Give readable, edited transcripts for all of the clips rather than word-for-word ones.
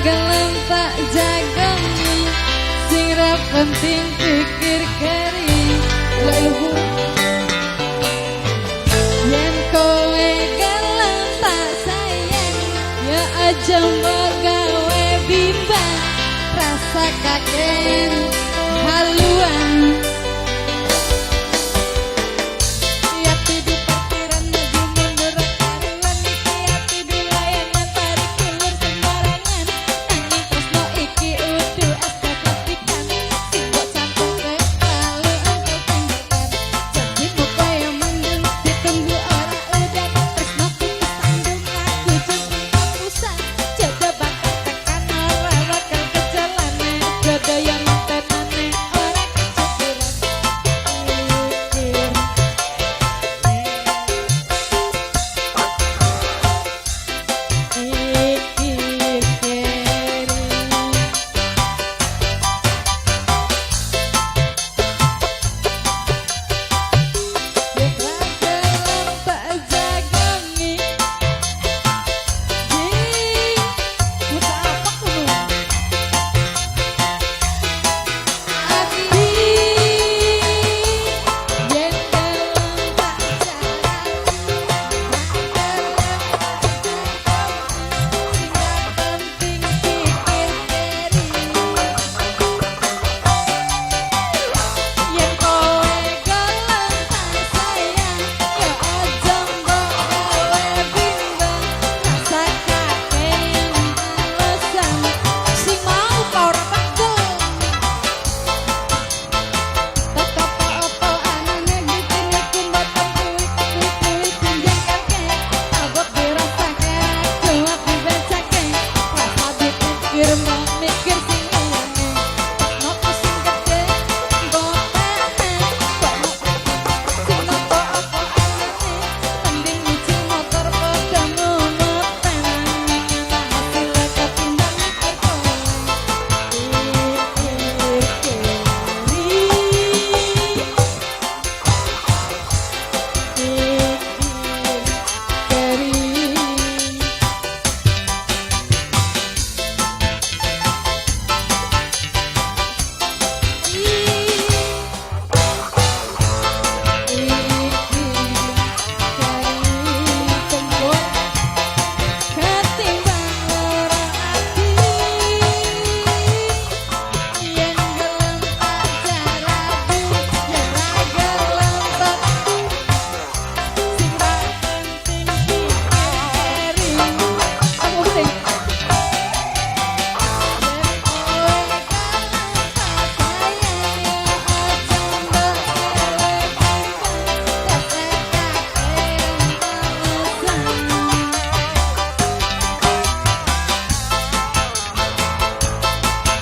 Gelem tak jagongi, sing ra penting pikir keri. Lha yen kowe gelem tak sayang, ya aja mbok gawe bimbang, rasa kaken haluan. Ati di parkiran maju mundur karuan, iki ati di layangan tarik ulur sembarangan. Nanging tresno iki udu es plastikan, sing mbok campur lalu engko tenggelam. Janjimu kaya mendung ditunggu ora udan, tresnoku kesandung aku jemput kapusan. Jodoh bakal tekan ora bakal kejalane, jodoh yang tenane ora kecukuran. Mikir mikir keri. Yen ra gelem tak jagongi, jing bocah apa kuno ati. Yen gelem tak jarani, ra gelem tak jagongi, sing ra penting pikir keri. Yen kowe gelem tak sayang, ya aja mbok gawe bimbang, rasa kakean alasan. Sing mau pa ora pegel. Tetep apa anane gitine ku mboten kuwi kuwi kuwi sing jengkelke, abot dirasake kuat dibecake, rasa dipikir mbok mikir sing liyane. Tresnoku sing gedhe mbok tene, sing nopo apa anane, mending nyicil motor padha mumet. Nanging ana hasilnya ketimbang mikir kowe. Pikir keri, pikir keri. Pikir keri tembok ketimbang lara ati. Yen gelem tak jaradu, yen ra gelem tak, sing ra penting pikir keri. Aku penting. Yen kowe gelem tak sayang, ya aja mbok gawe bimbang, rasa kakean alasan.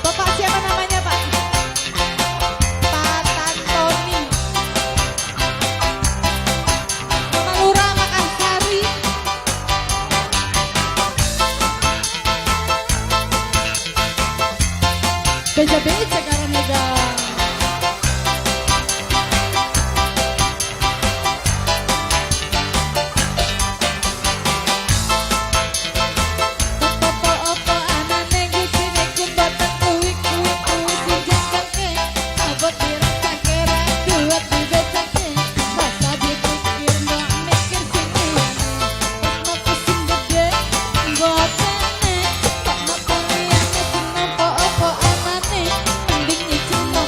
Bapak siapa namanya, Pak? Pak Tantoni. Mama Lurah Makassari. Beja-beja karena ga. Apa-apa anane gusine ku mboten kuwi kuwi kuwi sing jengkelke, abot dirasake ra kuat dibecake, rasa dipikir mbok mikir sing liyane. Tresnoku sing gedhe mbok tene, tok nopo liyane sing nampa apa anane, mending nyicil.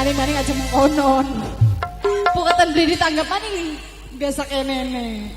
Maning-maning aja mengkonon. Pokoknya beli ditanggap maning biasa kenene.